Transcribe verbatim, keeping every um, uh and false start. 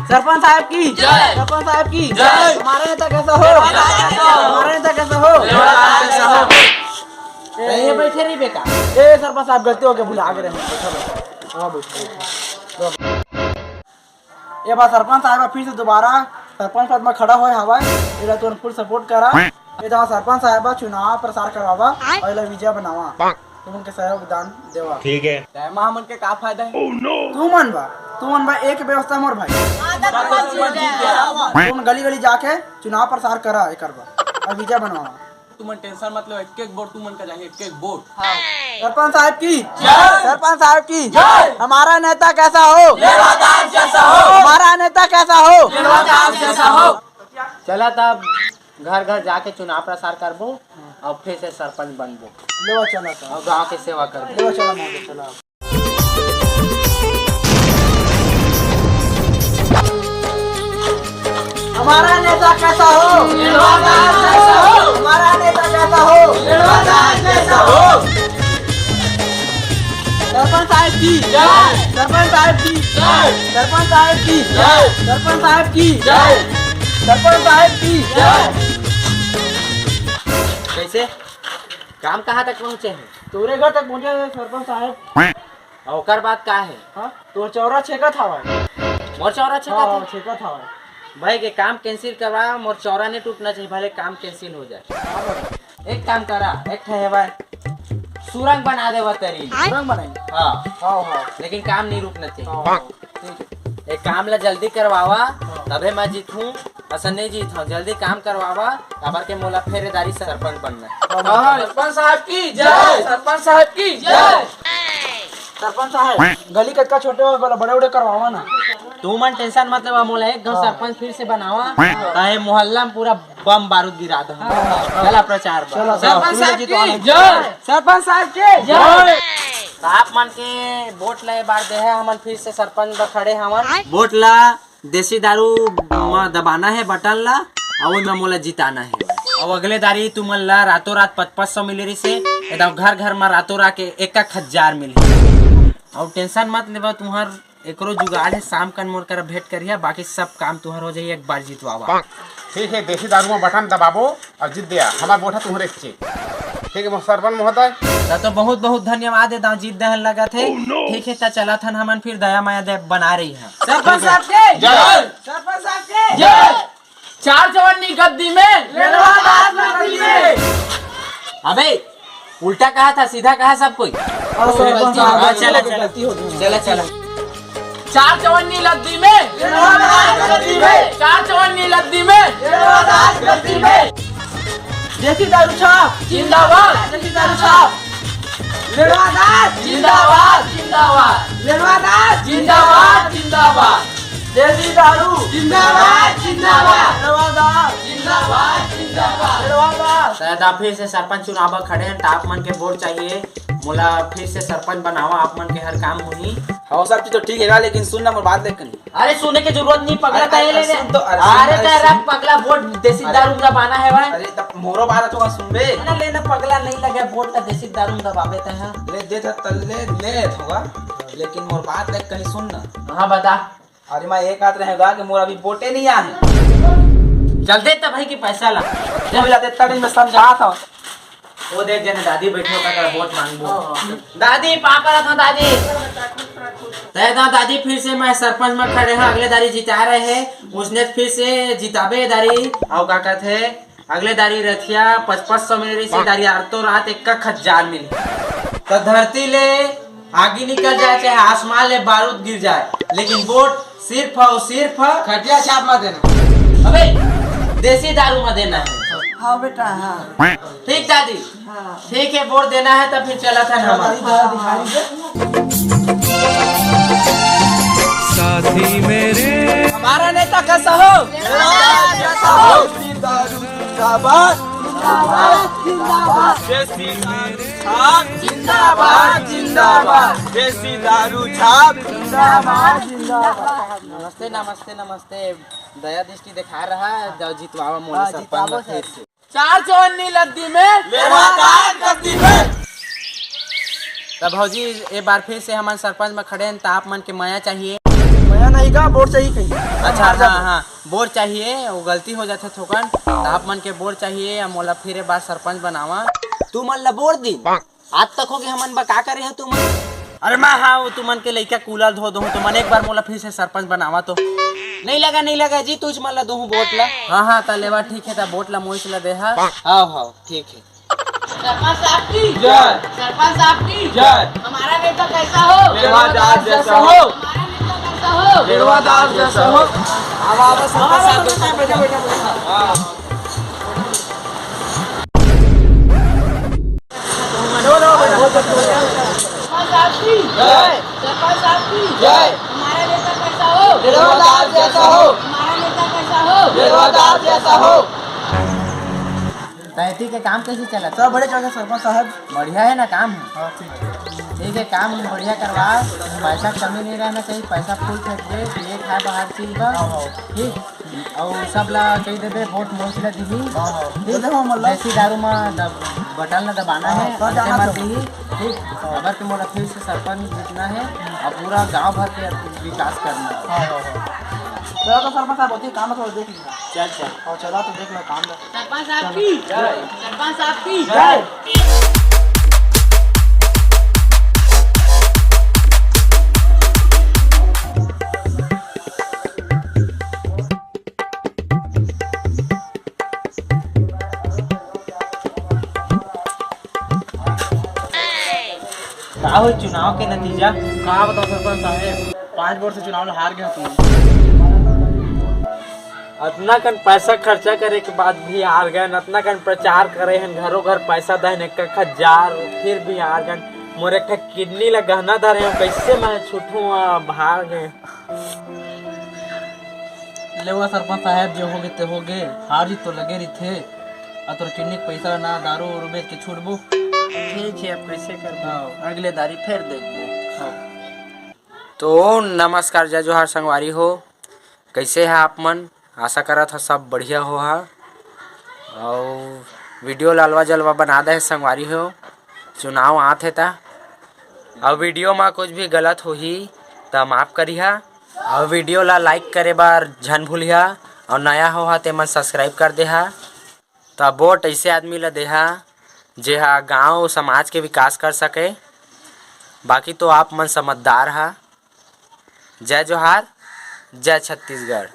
सरपंच साहब की जय। सरपंच साहब की जय। हमारा नेता कैसा हो? हमारा नेता कैसा हो? ए, ये बैठे रही बेटा। ए सरपंच साहब, गलती हो गई, भुला गए हम। बैठो, बैठो। हाँ, बैठो, बैठो। ये बार सरपंच साहब फिर से दोबारा सरपंच पद में खड़ा होए हवा, एला तुमन full support करा। ये तो सरपंच साहब चुनाव प्रचार करवावा और एला विजय बनावा। तुमन के सहयोग दान देवा। ठीक है। तय मा हमन के का फायदा है? तुमन बा, तुमन बा एक व्यवस्था मोर भाई। तुमन गली गली जाके चुनाव प्रचार करा एकर बा और विजय बनवावा। तुमन tension मत लो, एक एक वोट तुमन का जाही, एक एक वोट। सरपंच साहब की जय। सरपंच साहब की जय। हमारा नेता कैसा हो? हमारा नेता कैसा हो? चला तब घर घर जाके चुनाव प्रचार करबो और फिर से सरपंच बनबो। लेवा चला था। और गांव के सेवा करबो। लेवा चला महोदय, चला। हमारा नेता कैसा हो? हमारा नेता कैसा हो? सरपंच साहब की जय। सरपंच साहब की जय। सरपंच साहब की जय। सरपंच साहब की जय। सरपंच साहब की जय। कैसे? काम कहाँ तक पहुँचे हैं? तोरे घर तक पहुँचे हैं सरपंच साहब। और ओकर बाद का है? हाँ? तोर चौरा छेकत हवय। मोर चौरा छेकत हाँ, है? छेकत हवय। भाई के काम cancel करवा, मोर चौरा नहीं टूटना चाहिए, भले काम cancel हो जाए। एक काम करा, एक ठे हेवय, सुरंग बना देवा तरी। सुरंग बनाई? हाँ। हाँ, हाँ। लेकिन काम नहीं रुकना चाहिए। हाँ, हाँ। ठीक है। एक काम ला जल्दी करवावा, हाँ। तभे मैं जीतूं। असन नहीं जीत हूँ, जल्दी काम करवावा, काबर के मोला फेर दारी सरपंच बनना है। हाँ, सरपंच साहब की जय। सरपंच साहब की जय। सरपंच साहब, गली कतका छोटे हो, बोला बड़े बड़े करवावा ना। तुमन tension मत लेवा, मोला एक घर हाँ। सरपंच फिर से बनावा, ताहे मोहल्ला में पूरा बम बारूद गिरा दो। हाँ। चला प्रचार बा। चला, सरपंच साहब की जय। सरपंच साहब की जय। आप मन के वोट ले बार दे है, हमन फिर से सरपंच बर खड़े हवन। वोट ला देसी दारू म दबाना है बटन ला, अउ ओमा मोला जिताना है। अउ अगले दारी तुमन ला रातों रात पच पच सौ मिले रहिसे, एदम घर घर म रातों रात एक एक हजार मिलही। अउ tension मत लेवा, तुहर एकरो जुगाड़ है, शाम कन मोर करा भेंट करिहा, बाकी सब काम तुहर हो जाही, एक बार जितवावा। ठीक है, देसी दारू म बटन दबाबो। अउ जीत दे, हमार वोट ह तुहरे चे। ठीक है, मोर सरपंच महोदय। त तो बहुत बहुत धन्यवाद हे, दाव जीत दहन लगत हे। Oh, no! ठीक है, त चलत हन हमन फिर दया माया दे बना रही है। सरपंच साहब के जय। सरपंच साहब के जय। चार चवन्नी गद्दी में। लेलवा दास गद्दी में। अबे, उल्टा कहा था, सीधा कहा सब कोई। हाँ, सरपंच साहब, हाँ, चला, गलती चला। हो गई। चला, चला। चार चवन्नी लद्दी में। चार चवन्नी लद्दी में। देसी दारू छाप। जिंदाबाद। देसी दारू छाप। जिंदाबाद। जिंदाबाद। जिंदाबाद। देसी दारू। जिंदाबाद। जिंदाबाद। जिंदाबाद। जिंदाबाद। शायद आप फिर से सरपंच चुनाव बर खड़े हैं, त आप मन के वोट चाहिए। मोला फिर से सरपंच बनावा, आप मन के हर काम होही। हाँ, सब चीज तो ठीक है, लेकिन सुन ना, मोर बात लेकिन। अरे, सुने के जरूरत नहीं, पगला अरे, तय ले अरे, ले। सुन तो, अरे, सुन, अरे, अरे, तेरा सुन। पगला वोट देसी अरे। दारू में दबाना है भाई। अरे, तब मोरो बात तो सुनबे। ना लेना पगला नहीं लगे, वोट ला देसी दारू में दबावे तय है। ले दे त, ले, ले होगा, लेकिन मोर बात ले कहीं सुन ना। हाँ, बता। अरे, मैं एक बात रहेगा कि मोर अभी वोटे नहीं आए। चल दे त भाई की पैसा ला। जब ला देता नहीं, मैं समझा था। वो देख जने दादी बैठे होता कर वोट मांगबो। हाँ। दादी, पाँव परत हँव दादी। तय दा दादी, फिर से मैं सरपंच में खड़े हँव, अगले दारी जिता रहे हैं, उसने फिर से जिताबे दारी। अउ का कहत हे, अगले दारी रथिया पच पच सौ मिले रहिसे, दारी आरतो रात एक एक हजार मिले। त धरती ले आगी निकल जाए, चाहे आसमान ले बारूद गिर जाए, लेकिन वोट सिर्फ अउ सिर्फ खटिया छाप में देना। अबे, देसी दारू में देना है। हाँ बेटा, हाँ। ठीक दादी? हाँ। ठीक है, वोट देना है तो फिर चला था ना हमारा। साथी मेरे। हमारा नेता कैसा हो? जिंदाबाद, जिंदाबाद, जिंदाबाद। देसी दारू छाप जिंदाबाद, जिंदाबाद। देसी दारू छाप जिंदाबाद, जिंदाबाद। नमस्ते, नमस्ते, नमस्ते। दया दृष्टि दिखा रहा है, जाओ जितवावा मोला हाँ, सरपंच जितवावा में फिर से। चार चवन्नी लद्दी में। लेवादार गद्दी में। तब भौजी, एक बार फिर से हमन सरपंच में खड़े हैं, त आप मन के मया चाहिए। मैं नहीं का वोट चाहिए कहीं। अच्छा, हाँ, हाँ, वोट चाहिए, वो गलती हो जाथे थोकन। त आप मन के वोट चाहिए या मोला फिर ए बार सरपंच बनावा। तू मन ला वोट दी, आज तक हो गए हमन बर का करे हो तुमन? अरे मैं हाँ, वो तुमन के लइका कूलर धो दूँ, तुमन एक बार मोला फिर से सरपंच बनावा तो। नहीं लगा, नहीं लगा जी, तुझ मन ला दूँ वोट ला। हाँ, हाँ, त लेवा ठीक है, त वोट ला मोइस ला देहा। हाँ, हाँ, ठीक है। सरपंच साहब की जय। सरपंच साहब की जय। हमारा नेता कैसा हो? देवादास जैसा हो। हमारा नेता कैसा हो? देवादास जैसा हो। अब आप सरपंच साहब बैठा, बैठा, बैठा। हाँ। सरपंच साहब की जय। सरपंच साहब की जय। हमारा नेता कैसा हो? देवादास जैसा हो। हमारा नेता कैसा हो? देवादास जैसा हो। तैती के काम कैसे चलत? सब बढ़िया चलत हे सरपंच साहब। बढ़िया है ना काम? हाँ, ठीक है। ठीक है, काम बढ़िया करवा, पैसा कमी नहीं रहना चाहिए, पैसा फुल फेंक दे, ये खाए बाहर चीज बा। हाँ, हाँ। ठीक, और सब ला कही देबे, वोट मोइस ला दीही। हाँ, हाँ। ठीक? दे दे, हाँ, मतलब। देसी दारू में दब-, बटन ला दबाना हाँ, है, सब अंते जाना मत तो। दीही। ठीक, हाँ। अबर के मोला फिर से सरपंच जीतना है और पूरा गांव भर के विकास करना है। हाँ, हाँ, हाँ। चलो तो सरपंच साहब, होती काम है, थोड़ा देख लीजिए। चल, चल। और चला तो देख लो काम ला। सरपंच साहब की जय। सरपंच साहब की जय। का होई चुनाव के नतीजा? का बताओ सरपंच साहब, पाँच वोट से चुनाव ल हार गए तुम। अतना कन पैसा खर्चा करे के बाद भी हार गए, अतना कन प्रचार करे हन, घरों घर पैसा दहन एक कखा जार, फिर भी हार गए। मोर एक ठा किडनी ला गहना धरे हन, कैसे मैं छुटूं, अब हार गए। लेवा सरपंच साहब, जे होगे ते होगे, हार जीत तो लगे रहिथे। आ तोर किडनी के पैसा ला ना दारू उरू बेच के छूटबो। ठीक है, अब कैसे करबो? हाँ। अगले दारी फिर देखबो। हाँ। तो नमस्कार, जय जोहार संगवारी हो, कैसे है आप मन? आशा करत हो सब बढ़िया हो हा। और वीडियो लालवा जलवा बना दे संगवारी हो, चुनाव आत है ता। और वीडियो में कुछ भी गलत होही त माफ करिहा। और वीडियो ला लाइक करे बर झन भूलिहा। और नया हो हा ते मन सब्सक्राइब कर देहा। त वोट ऐसे आदमी ला देहा जे हा गांव समाज के विकास कर सके। बाकी तो आप मन समझदार हा। जय जोहार, जय छत्तीसगढ़।